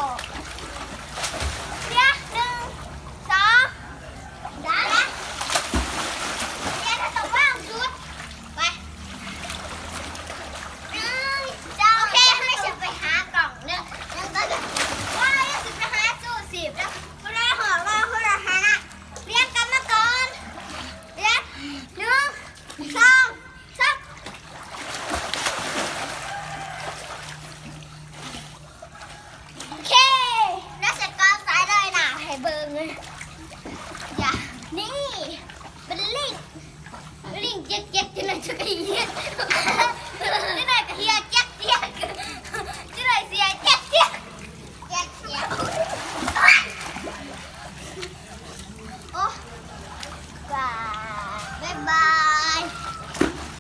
ອກ ເລຍ ໜຶ່ງ ສອງ ສາມ ເລຍ ເລຍ ຖ້າຕ້ອງວາງຈຸດ ໄປ ໜຶ່ງ ສອງ ໂອເຄ ເຮົາຊິໄປຫາກ້ອງເດີ ເດີ ເດີ ເດີ ວ່າເຮົາຊິໄປຫາຊູຊີບເດີ ຜູ້ໃດຮອດ ວ່າຜູ້ນັ້ນຊະນະ ລຽນກັບມາກ່ອນ ລຽນ ໜຶ່ງ ສອງ ສາມ ໂອເຄ ລະຊິກອງສາຍເລີຍນະ ໃຫ້ເບິ່ງ ຢ່າ ນີ້ ເປັນລິງ ລິງເຈັກ